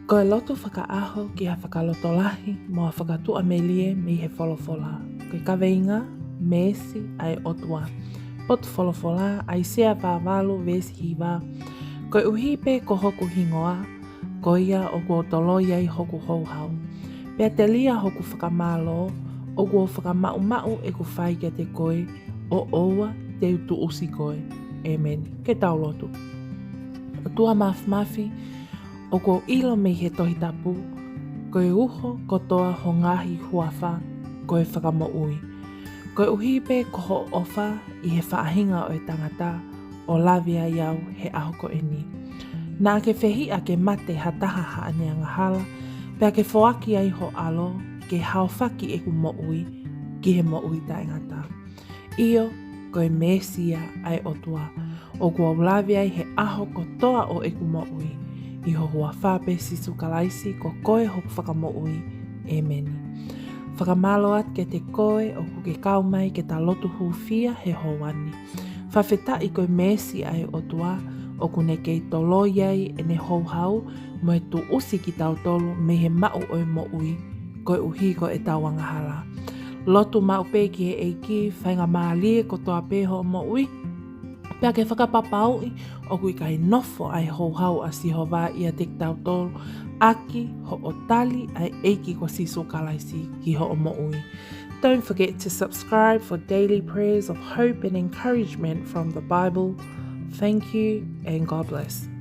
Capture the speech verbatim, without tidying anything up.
Ko e lotu fakaʻaho ki ha fakalotolahi mo ha fakatuʻamelie mei he folofola. Ko e kaveinga, Meesi ʻa e ʻOtua. Potu folofola, ʻAisea valu valu veesi hiva. Koeʻuhi pē ko hoku hingoa, ko ia ʻoku ou toloi ai hoku houhau. Pea telia hoku fakamālō, ʻoku ou fakamaʻumaʻu ʻeku fai kiate koe, ʻo ʻoua te u tuʻusi koe. ʻĒmeni. Ke tau lotu. ʻOtua Māfimafi, ʻoku ou ʻilo mei he Tohi Tapu, ko e uho kotoa ho ngaahi huafa, ko e fakamoʻui. Koeʻuhi pē ko hoʻo ʻofa ʻi he faʻahinga ʻo e tangata, ʻo lave ai au he ʻaho ko eni. Naʻa ke fehiʻa ke mate ha taha haʻane angahala, pea ke foaki ai ho ʻAlo, ke haofaki ʻeku moʻui ki he moʻui taʻengata. ʻIo, ko e Meesi ia ʻa e ʻOtua, ʻoku ou lave ai he ʻaho kotoa ʻo ʻeku moʻui, ʻi ho huafa pē Sīsū Kalaisi, ko koe hoku fakamoʻui. ʻĒmeni. Fakamālō atu kiate koe ʻoku ke kau mai ke ta lotu hūfia he houa ni. Fakafetaʻi ko e Meesi ʻa e ʻOtua, ʻoku ne kei toloi ai ʻene houhau, mo e tuʻusi kitautolu mei he maʻu ʻo e moʻui, koeʻuhi ko ʻetau angahala. Lotu maʻu pē ki he ʻEiki, faingamālie kotoa pē hoʻo moʻui, pea ke fakapapauʻi ʻoku ʻikai nofo ʻa e houhau ʻa Sihova ʻiate kitautolu, ʻaki hoʻo tali ʻa e ʻEiki ko Sīsū Kalaisi ki hoʻo moʻui. Don't forget to subscribe for daily prayers of hope and encouragement from the Bible. Thank you and God bless.